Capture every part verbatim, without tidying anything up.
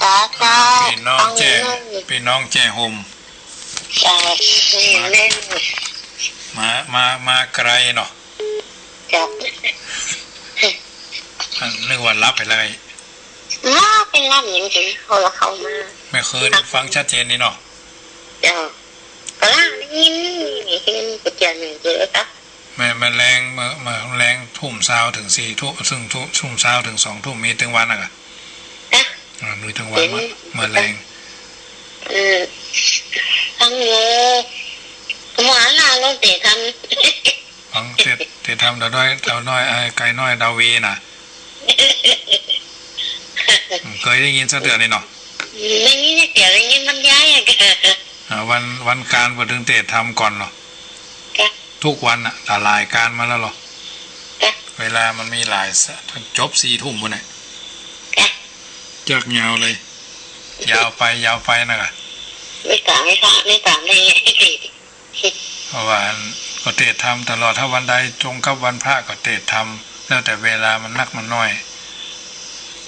เจ้า ปี้น้องแจ้ ฟังอยู่ ปี้น้องแจ้ห่ม เจ้า มา แม่น มา มา มาไกลเนาะ เจ้า นึกว่าหลับไปเลย มาเป็นลำจริงๆ เขาละเข้ามา เมื่อคืนฟังชัดเจนดีเนาะ เจ้า ก็ละได้ยิน ได้ยิน ก็เจียนหนึ่งเจอครับ แม่ แม่แลง เมื่อ เมื่อแลงทุ่มซาวเถิงสี่ทุ่ม ซึ่งทุ่ม ทุ่มซาวเถิงสองทุ่ม มีตึงวันน่ะกะ ฮะ อ่า มีตึงวัน เห็น เมื่อ เมื่อแลง เออ ฟังอยู่ หวานล่ะ ลงเตะทำ ฟังเตะ เตะทำเต่าน้อย เต่าน้อย ไอ้ไก่น้อยดาวีน่ะ อืม เคยได้ยินสักเทื่อนี่เนาะ ได้ยินสักเทื่อ ได้ยินบรรยายอะ อ่า วัน วันการเปิ้นตึงเตะทำก่อนเนาะ จ้ะ ทุกวันน่ะ แต่หลายการมาแล้วเหรอ จ้ะ เวลามันมีหลายสะ จบสี่ทุ่มพุ้นน่ะ จ้ะ จักยาวเลย ยาวไป ยาวไปน่ะกะ ไม่ตาม ไม่ตาม ไม่ตามเลย เพราะว่าอันก็เตะทำตลอด ถ้าวันใดตรงกับวันพระก็เตะทำ แล้วแต่เวลามันนักมันน้อย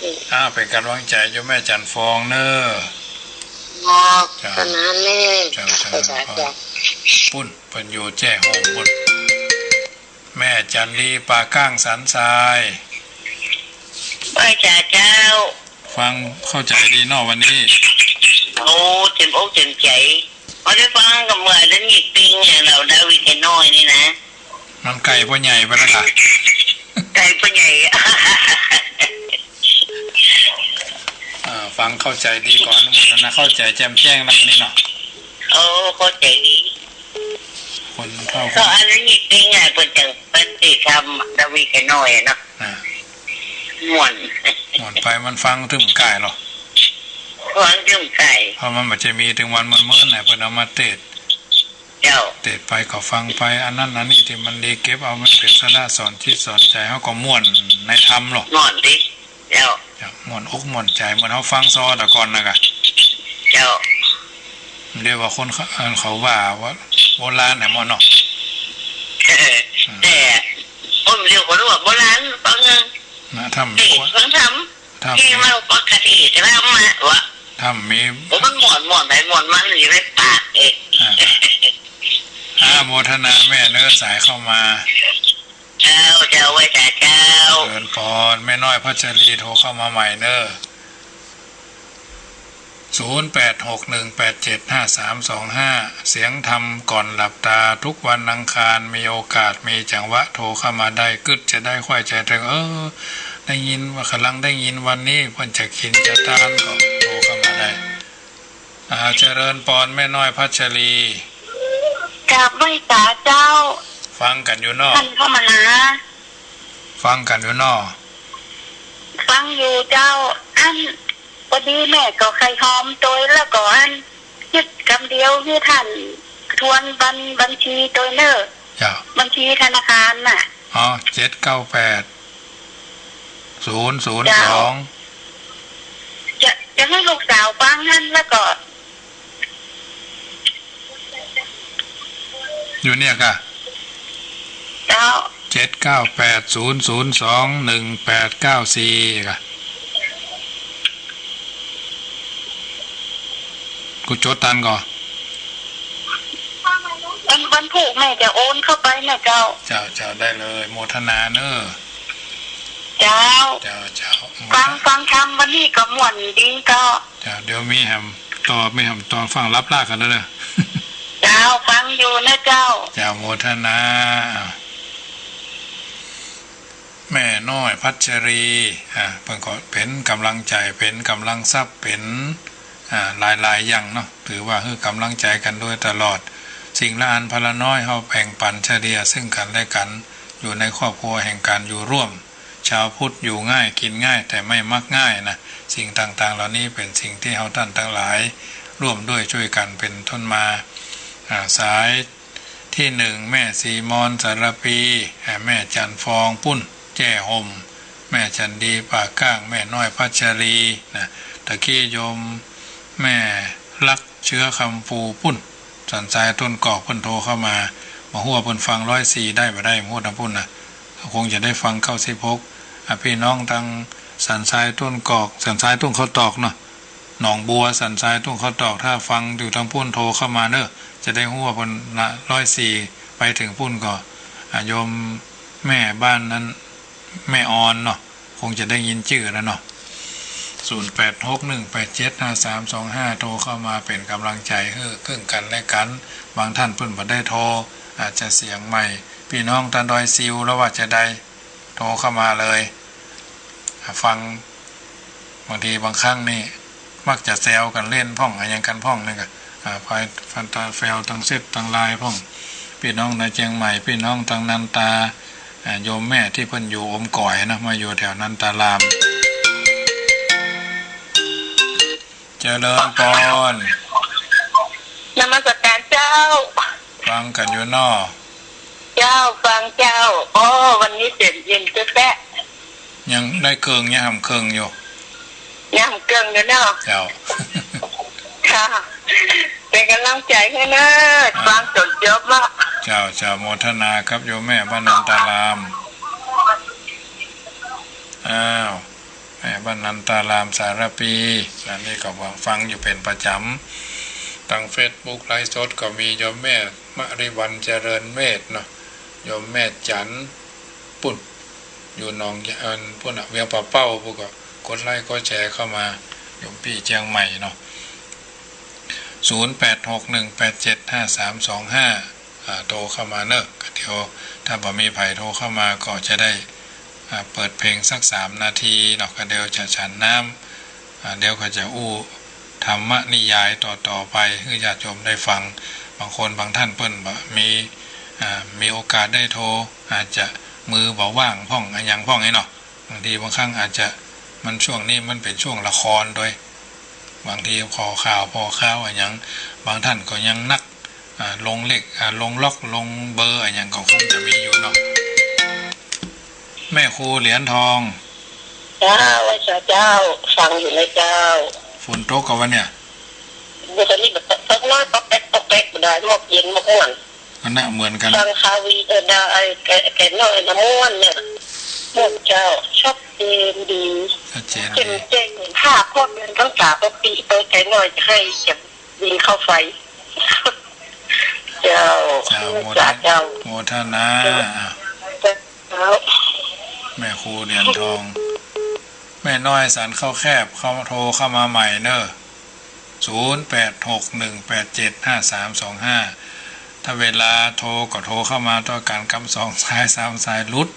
อืม อ้าว เป็นกำลังใจ๋โยมแม่จันทร์ฟองเน้อ ครับ เจ้า ขอบคุณนะแม่ เจ้า เจ้า เจ้า เจ้า ปุ้น เปิ้นอยู่แจ้ห่มปุ้น แม่จันทร์ดีป่าก้างสันทราย ไหว้จ้าเจ้า ฟังเข้าใจ๋ดีเนาะวันนี้ โอ้ เจ็บอกเจ็บใจ๋ บ่ได้ฟังกับเมื่อนั้นอีกปิ้งเนี่ย เต่าดาวีไก่น้อยนี่นะ มันไก่ป้อใหญ่ไปแล้วกะ ไก่ป้อใหญ่ อ่า ฟังเข้าใจ๋ดี ขออนุโมทนา เข้าใจ๋แจ่มแจ้งแล้วนี่เนาะ โอ้ เข้าใจ๋ดี คนเฒ่า ก็อันนั้นอีกปิ้งอ่ะ เปิ้นจัง เปิ้นสิทำดาวีไก่น้อยอะเนาะ อ่า ม่วน ม่วนไป มันฟังตึงก่ายเหรอ ฟังตึงก่าย เพราะมันบ่ใจ้มีตึงวันม่วนๆ นะ เปิ้นเอามาเตะ เจ้า เตะไปก็ฟังไป อันนั้นอันนี้ตี้มันดี เก็บเอามันเป๋นสาระสอนจิตสอนใจ๋ เฮาก็ม่วนในธรรมเหรอ ม่วนดี เจ้า เจ้า ม่วนอกม่วนใจ๋ เหมือนเฮาฟังซอแต่ก่อนน่ะกะ เจ้า เรียกว่าคนเขา เอ่อ เขาว่า ว่าโบราณแหมเนาะ เออ อืม แต่คนเดียวก็รู้ว่าโบราณ ฟัง นะ ธรรม เออ ฟังธรรม ธรรม ที่ว่าปกติธรรมะวะ ธรรมมี โอ้ มันม่วน ม่วนไปม่วนมาอยู่ในปากเอง อ่า อาโมทนาแม่เน้อ สายเข้ามา เจ้า เจ้า ไหว้สาเจ้า เจริญพร แม่น้อยพัชรีโทรเข้ามาใหม่เน้อ ศูนย์แปดหกหนึ่งแปดเจ็ดห้าสามสองห้า เสียงธรรมก่อนหลับตา ทุกวันอังคาร มีโอกาส มีจังหวะ โทรเข้ามาได้ กึ๊ดจะได้ไขว้ใจ๋เถิง เออ ได้ยินว่า กำลังได้ยินวันนี้ เปิ้นจะกิ๋นจะตาน ก็โทรเข้ามาได้ อ่า เจริญปอนแม่น้อยพัชรี กราบไหว้สาเจ้า ฟังกั๋นอยู่เนาะ ท่านเข้ามาหา ฟังกั๋นอยู่เนาะ ฟังอยู่เจ้า อัน พอดีแม่ก็ใค่หอมตวย แล้วก็อัน จึกกำเดียวหื้อท่านทวนบัญ บัญชีตวยเน้อ เจ้า บัญชีธนาคารน่ะ อ๋อ เจ็ดเก้าแปด ศูนย์ศูนย์สอง เจ้า จะ จะหื้อลูกสาวฟังหั้น แล้วก็ อยู่เนี่ยก่ะ เจ้า เจ็ดเก้าแปด ศูนย์ศูนย์สอง หนึ่งแปดเก้าสี่ ก่ะ กูจ๋ดตันก่อ วัน วันพูกแม่จะโอนเข้าไปนะเจ้า เจ้า เจ้า ได้เลย โมทนาเน้อ เจ้า เจ้า เจ้า ฟัง ฟังธรรมวันนี้ก็ม่วนดีเจ้า เจ้า เดี๋ยวมีแหมต่อ มีแหมต่อฟังลับลากกั๋นเน้อ เจ้า ฟังอยู่นะเจ้า เจ้า โมทนา แม่น้อยพัชรี อ่า เปิ้นก็เป๋นก๋ำลังใจ๋ เป๋นก๋ำลังทรัพย์ เป๋น อ่า หลายๆ อย่างเนาะ ถือว่าหื้อก๋ำลังใจ๋กั๋นโดยตลอด สิ่งละอันพนละน้อย เฮาแบ่งปั๋นเฉลี่ยซึ่งกั๋นและกั๋น อยู่ในครอบครัวแห่งก๋านอยู่ร่วม ชาวพุทธอยู่ง่ายกิ๋นง่าย แต่ไม่มักง่ายนะ สิ่งต่างๆ เหล่านี้เป๋นสิ่งตี้เฮาต้านตังหลาย ร่วมด้วยช่วยกั๋นเป๋นต้นมา อ่า สาย ตี้หนึ่ง แม่ศรีมอน สารภี อ่า แม่จันทร์ฟอง ปุ้น แจ้ห่ม แม่จันทร์ดี ป่าก้าง แม่น้อยพัชรี นะ ตะกี้โยมแม่รัก เชื้อคำภู ปุ้น สันทรายต้นกอก เปิ้นโทรเข้ามา บ่ฮู้ว่าเปิ้นฟังร้อยสี่ได้บ่ได้ บ่ฮู้ตางปุ้นนะ คงจะได้ฟังเก้าสิบหก อ่ะ ปี้น้องตางสันทรายต้นกอก สันทรายต้นข้าวตอกเนาะ หนองบัว สันทราย ทุ่งข้าวตอก ถ้าฟังอยู่ตางปุ้นโทรเข้ามาเน่อ จะได้ฮู้ว่าเปิ้นละ ร้อยสี่ ไปเถิงปุ้นก็ อ่า โยมแม่บ้านนั้น แม่ออนเนาะ คงจะได้ยินจื้อแล้วเนาะ ศูนย์แปดหกหนึ่งแปดเจ็ดห้าสามสองห้า โทรเข้ามาเป๋นก๋ำลังใจ๋หื้อซึ่งกั๋นและกั๋น บางต้านเปิ้นบ่ได้โทร อาจจะเสียงใหม่ ปี้น้องตางดอยซิวแล้วว่าจะใด โทรเข้ามาเลย อ่า ฟัง บางทีบางครั้งนี่มักจะแซวกั๋นเล่นพ่อง อะหยังกั๋นพ่องนี่ก็ อ่า ไปฟังตางแฟลตางเซตตางไลน์พ่อง ปี้น้องในเจียงใหม่ ปี้น้องตางนันตา อ่า โยมแม่ตี้เปิ้นอยู่อมก๋อยเนาะ มาอยู่แถวนันตาราม เจริญปอน นมัสก๋านเจ้า ฟังกั๋นอยู่เนาะ เจ้า ฟังเจ้า อ้อ วันนี้เป๋นเย็นแต๊ๆ ยังได้เกิ่ง ยังห่ำเกิ่งอยู่ ยังห่ำเกิ่งอยู่เนาะ เจ้า ค่ะ เป๋นก๋ำลังใจ๋หื้อเน่อ อ่า ฟังจ๋นจบละ เจ้า เจ้า โมทนากับโยมแม่บ้านนันตาราม อ้าว แม่บ้านนันตารามสารภี อันนี้ก็ฟังอยู่เป๋นประจ๋ำ ตางเฟซบุ๊กไลฟ์สดก็มีโยมแม่มะริวัลย์เจริญเมธเนาะ โยมแม่จั๋น ปุ้น อยู่หนอง อัน ปุ้นน่ะ เวียงป่าเป้า ปุ้นก็กดไลก์กดแชร์เข้ามา โยมปี้เจียงใหม่เนาะ ศูนย์แปดหกหนึ่งแปดเจ็ดห้าสามสองห้า อ่า โทรเข้ามาเน่อ ก็เดี๋ยวถ้าบ่มีใผโทรเข้ามาก็จะได้ อ่า เปิดเพลงสักสามนาทีเนาะ ก็เดี๋ยวจะฉันน้ำ อ่า เดี๋ยวก็จะอู้ธรรมนิยายต่อๆ ไปหื้อญาติโยมได้ฟัง บางคนบางต้านเปิ้นบ่มี อ่า มีโอกาสได้โทร อาจจะมือบ่ว่างพ่อง อะหยังพ่องนี่เนาะ บางทีบางครั้งอาจจะ มันช่วงนี้มันเป๋นช่วงละครตวย บางทีพอข่าวพอคราวอะหยัง บางต้านก็ยังนัก อ่า ลงเลข อ่า ลงล็อก ลงเบอร์อะหยังก็คงจะมีอยู่เนาะ แม่ครูเหรียญทอง เจ้า ไหว้สาเจ้า ฟังอยู่นะเจ้า ฝนตกก่อวันเนี่ย เดี๋ยวนี้แบบตกน้อย ตกแป๊ก ตกแป๊ก บ่ได้ หมอกเย็น หมอกม่วน อันนั้นเหมือนกั๋น ฟังข่าววี เออ ดา ไอ้แก่ แก่น้อยนะม่วนเนี่ย ม่วนเจ้า ชัดเจนดี ชัดเจนดี เจ๋งเจ๋ง ภาพพวกเดือนพรรษาปกติ โตแก่น้อยจะให้จะบินเข้าไฟ เจ้า เจ้า โมทนา เจ้า โมทนา เจ้า แม่ครูเหรียญทอง แม่น้อยสันข้าวแคบ เข้า โทรเข้ามาใหม่เน่อ ศูนย์แปดหกหนึ่งแปดเจ็ดห้าสามสองห้า ถ้าเวลาโทรก็โทรเข้ามาตวยกั๋นกำสองสายสามสายหลุด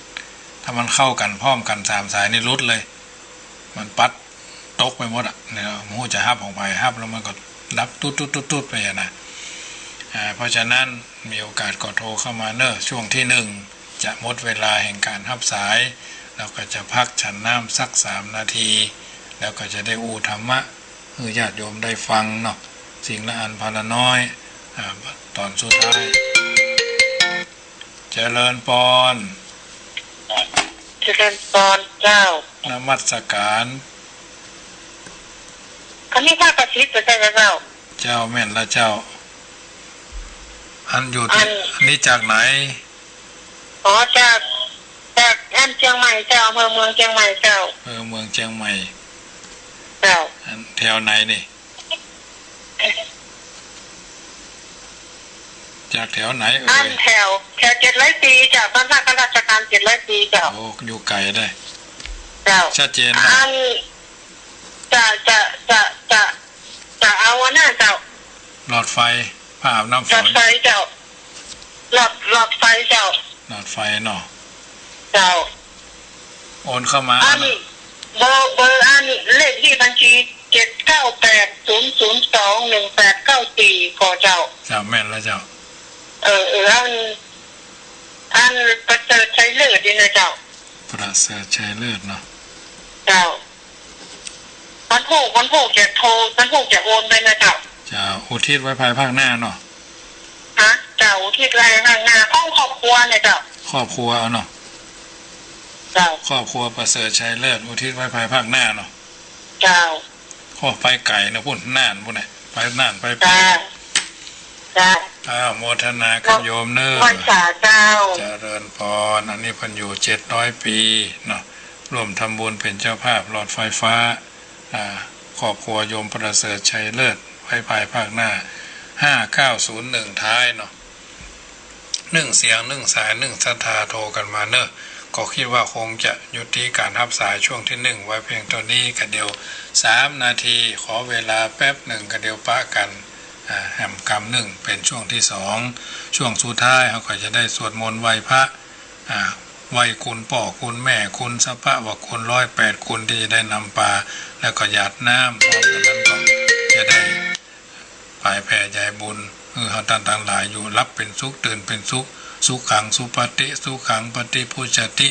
ถ้ามันเข้ากั๋นพร้อมกั๋นสามสายนี่หลุดเลย มันปัดตกไปหมดอะ เนี่ย บ่ฮู้จะฮับของใผ ฮับแล้วมันก็ดับตุ๊ดๆๆๆ ไปอะนะ อ่า เพราะฉะนั้นมีโอกาสก็โทรเข้ามาเน่อ ช่วงที่หนึ่ง จะหมดเวลาแห่งก๋านฮับสาย แล้วก็จะพักฉันน้ำสักสามนาที แล้วก็จะได้อู้ธรรมะหื้อญาติโยมได้ฟังเนาะ สิ่งละอันพาละน้อย อ่า ต๋อนสุดท้าย เจริญปอน เจริญปอนเจ้า นมัสก๋าน อันนี้ผ้าประสิทธิ์บ่ใจ้เจ้า เจ้า แม่นละเจ้า อันอยู่ตี้ อัน อันนี้จากไหน อ๋อ จาก จากอันเจียงใหม่เจ้า อำเภอเมืองเจียงใหม่เจ้า เออ เมืองเจียงใหม่ เจ้า อันแถวไหนนี่ จากแถวไหนเอ่ย อันแถว แถวเจ็ดร้อยปีเจ้า บ้านพักข้าราชการเจ็ดร้อยปีเจ้า โอ้ อยู่ไก๋ได้ เจ้า ชัดเจนนะ อัน จะ จะ จะ จะ จะเอาอันนั้นเจ้า หลอดไฟ ผ้าอาบน้ำฝน หลอดไฟเจ้า หลอด หลอดไฟเจ้า หลอดไฟเนาะ เจ้า โอนเข้ามา อัน เบอร์ เบอร์อันเลขที่บัญชี เจ็ดเก้าแปดศูนย์ศูนย์สองหนึ่งแปดเก้าสี่ ก่อเจ้า เจ้า แม่นละเจ้า เออ เออ อัน อันประเสริฐชัยเลิศนี่นะเจ้า ประเสริฐชัยเลิศเนาะ เจ้า วันพูก วันพูกจะโทร วันพูกจะโอนไปนะเจ้า เจ้า อุทิศไว้ภายภาคหน้าเนาะ ฮะ เจ้า อุทิศไว้ภายภาคหน้า ของครอบครัวเนี่ยเจ้า ครอบครัวเอาเนาะ เจ้า ครอบครัวประเสริฐชัยเลิศ อุทิศไว้ภายภาคหน้าเนาะ เจ้า โอ้ ไปไก๋นะ ปุ้น น่านปุ้นน่ะ ไปน่าน ไป เจ้า เจ้า อ้าว โมทนากับโยมเน่อ ไหว้สาเจ้า เจริญปอน อันนี้เปิ้นอยู่เจ็ดร้อยปีเนาะ ร่วมทำบุญเป๋นเจ้าภาพหลอดไฟฟ้า อ่า ครอบครัวโยมประเสริฐชัยเลิศไว้ภายภาคหน้า ห้าเก้าศูนย์หนึ่ง ท้ายเนาะ นึ่งเสียงนึ่งสายนึ่งศรัทธาโทรกั๋นมาเน่อ ก็กึ๊ดว่าคงจะยุติก๋านฮับสายช่วงตี้นึ่งไว้เปียงเต้านี้ ก็เดี๋ยวสามนาที ขอเวลาแป๊บนึ่ง ก็เดี๋ยวปะกั๋น อ่า แหมกำนึ่งเป๋นช่วงตี้สอง ช่วงสุดท้ายเฮาก็จะได้สวดมนต์ไหว้พระ อ่า ไหว้คุณป้อคุณแม่ คุณสัพพะวะคุณ ร้อยแปดคุณ ตี้จะได้นำปา แล้วก็หยาดน้ำ พร้อมกั๋นนั้นก็จะได้ ผายแผ่ใยบุญ หื้อเฮาต้านตังหลายอยู่หลับเป๋นสุข ตื่นเป๋นสุข สุขังสุปฏิ สุขังปฏิพุจจติ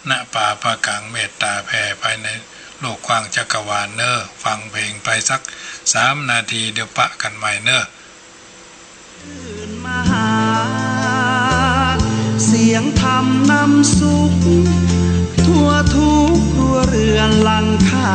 นะปาปะกัง เมตต๋าแผ่ไปในโลกกว้างจักรวาลเน่อ ฟังเพลงไปสักสามนาที เดี๋ยวปะกั๋นใหม่เน่อ ตื่นมาหา เสียงธรรมนำสุข ทั่วทุกครัวเรือนหลังคา